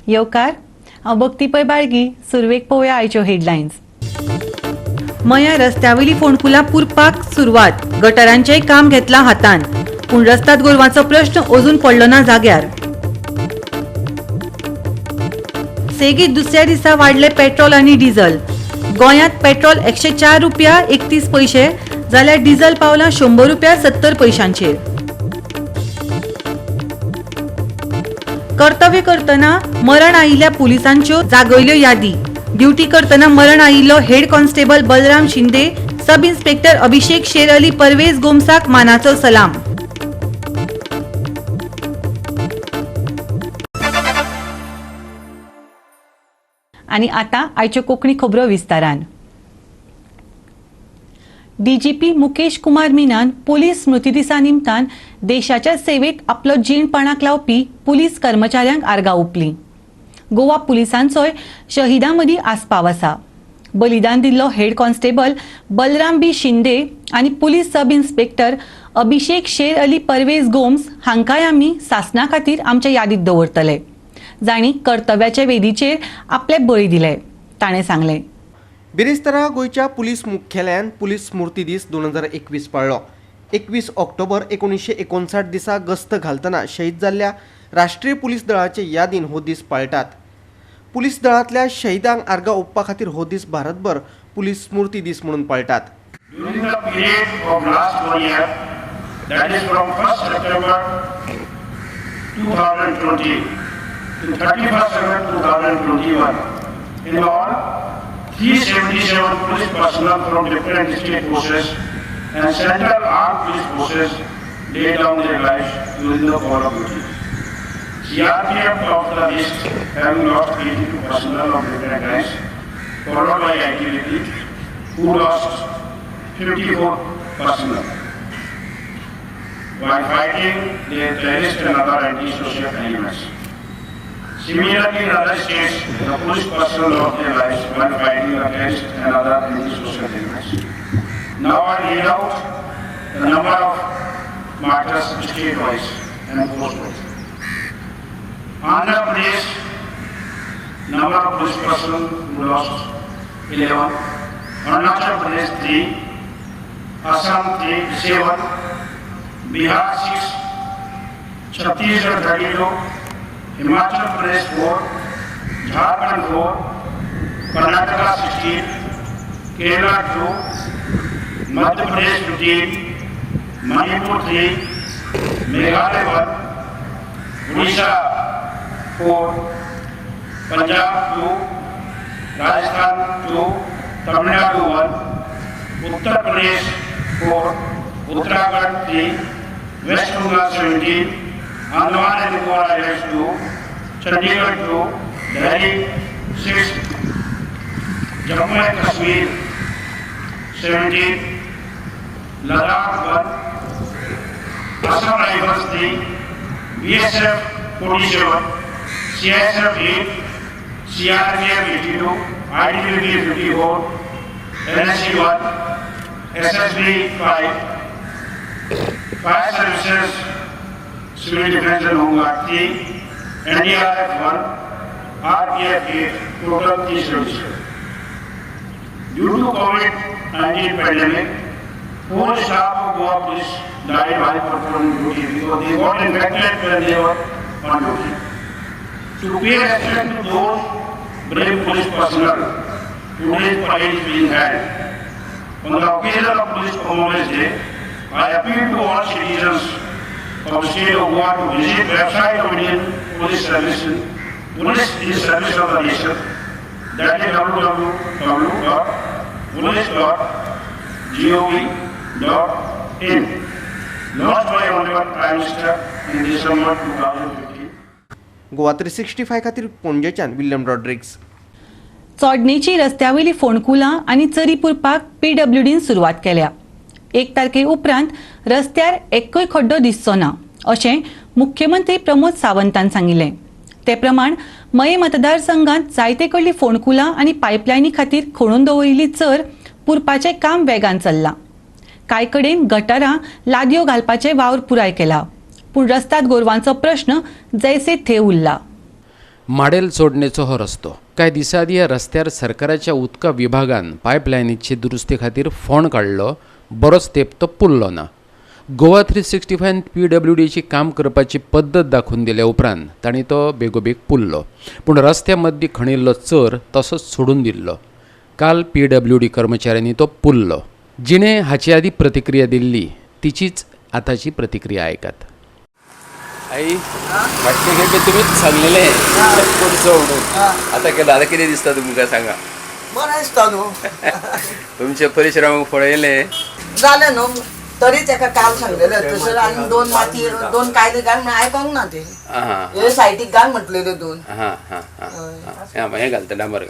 येवकार. हांव भक्ती पै बाळगी. सुरवेक पळोवया आयच्यो हेडलायन्स. मया रस्त्यावयली फोंडकुलां पुरपाक सुरवात, गटारांचेय काम घेतलां हातान, पूण रस्त्यात गोरवांचो प्रश्न अजून पडलो ना जाग्यार. सेगीत दुसऱ्या दिसा वाडले पेट्रोल आनी डिझल. गोंयांत पेट्रोल 104 रुपया 31 पयशे जाल्यार डिझल पावलां 100 रुपया 70 पयशांचेर. कर्तव्य करतना मरण आयिल्ल्या पुलिसांच्यो जागयल्यो यादी. ड्युटी करतना मरण आयिल्लो head constable Balram Shinde, sub inspector Abhishek Sher Ali Parvez गोमसाक मानाचो सलाम. आनी आतां आयच्यो कोंकणी खबरो विस्तारान. डीजीपी मुकेश कुमार मीनान पुलीस स्मृती दिसा निमतान देशाच्या सेवेत आपलो जीण पणाक लावपी पुलीस कर्मचाऱ्यांक आर्गां ओंपलीं. गोवा पुलिसांचोय शहिदां मदीं आस्पाव आसा. बलिदान दिल्लो हेड कॉन्स्टेबल बलराम बी शिंदे आनी पुलीस सब इन्स्पेक्टर अभिषेक शेर अली परवेज गोम्स हांकांय आमी सासणा खातीर आमच्या यादीत दवरतले, जांणी कर्तव्याच्या वेदीचेर आपले बळी दिले, ताणें सांगलें. बिरेस्तारा गोंयच्या पुलीस मुख्यालयान पुलीस स्मृती दीस 2021 पाळ्ळो. 21 ऑक्टोबर 1959 दिसा गस्त घालतना शहीद जाल्ल्या राष्ट्रीय पुलीस दळाचे यादीन हो दीस पाळटात. पुलीस दळांतल्या शहीदांक आर्गां ओंपपा खातीर हो दीस भारतभर पुलीस स्मृती दीस म्हणून पाळटात. During the period of last one year, that is from 1st September 2020 to 31st September 2021, in all, 377 police personnel from different state forces and central armed police forces laid down their lives during the call of duty. CRPF topped the list, having lost 82 personnel of different ranks, followed by ITBP, who lost 54 personnel while fighting the terrorist and other anti-social elements. Similarly, in other states, the police personnel lost their lives while fighting the terrorist and other anti-social elements. Now I read out the number of martyrs state-wise and post-wise. Andhra Pradesh, number of police personnel who lost 11, Arunachal Pradesh 3, Assam 3, 7, Bihar 6, Chhattisgarh 32, Himachal Pradesh 4, Jharkhand 4, Karnataka 16, Kerala 2, Madhya Pradesh 15, Manipur 3, Meghalaya 1, Odisha 4, Punjab 2, Rajasthan 2, Tamil Nadu 1, Uttar Pradesh 4, Uttarakhand 3, West Bengal 17, Andaman and Nicobar Islands 2, Chandigarh 2, Delhi 6, Jammu and Kashmir 17, Ladakh 1, Assam Rifles 3, BSF 47, CISF 8, CRPF 82, ITBP 54, NSG 1, SSB 5, Fire Services, Civil Defense and Home Guard 3, NDRF 1, RPF 8, total 377. Due to COVID-19 pandemic, four staff of Goa Police died while performing duty because they got infected when they were on duty. To pay respect to those brave police personnel, today's parade is being held. On the occasion of Police Commemoration Day, I appeal to all citizens of the state of Goa to visit website of Indian Police Service, Police in Service of the Nation, that is www.police.gov.in, launched by Honorable Prime Minister in December 2015. Goa 365 खातीर पणजेच्यान William Rodrigues. चोडणेची रस्त्यावयली फोंडकुलां आनी चरी पुरपाक पीडब्ल्यूडीन सुरवात केल्या. 1 तारखे उपरांत रस्त्यार एक्कय खड्डो दिसचो ना, अशें मुख्यमंत्री प्रमोद सावंतान सांगिल्लें. ते प्रमाण मये मतदारसंघात जायते कडली फोंडकुलां आनी पायपलायनी खातीर खणून दवरिल्ली चर पुरपाचें काम वेगान चल्लां. कांय कडेन गटारां लादयो घालपाचे वावर पुराय केला, पूण रस्ताद गोरवांचो प्रश्न जैसे थे उरला. माडेल चोडणेचो हो रस्तो. कांय दिसां आदीं ह्या रस्त्यार सरकाराच्या उदका विभागान पायपलायनीचे दुरुस्ती खातीर फोंड काडलो. बरोच तेंप तो पुरलो ना. गोवा 365 पीडब्ल्यूडीची काम करपाची पद्दत दाखोवन दिल्या उपरांत तांणी तो बेगोबेग पुरलो, पूण रस्त्या मदीं खणिल्लो चर तसोच सोडून दिल्लो. काल पीडब्ल्यूडी कर्मचाऱ्यांनी तो पुरलो. जिणें हाचे आदीं प्रतिक्रिया दिल्ली तिचीच आतांची प्रतिक्रिया आयकात. आई, फाटले खेपे तुमीच सांगलेले करचो म्हणून, आता केलं. आता कितें दिसता तुमकां सांगा. बरें दिसता न्हू. तुमचे परिश्रमाक फळ येयलें. जालें न्हू. तरी तेका काल सांगलेलें तशें आनी दोन माती दोन कायले घाल म्हण आयकोंक ना ते. आं हे सायडीक घाल म्हटलेले दोन. हां हां हां हां, हें घालता डांबर.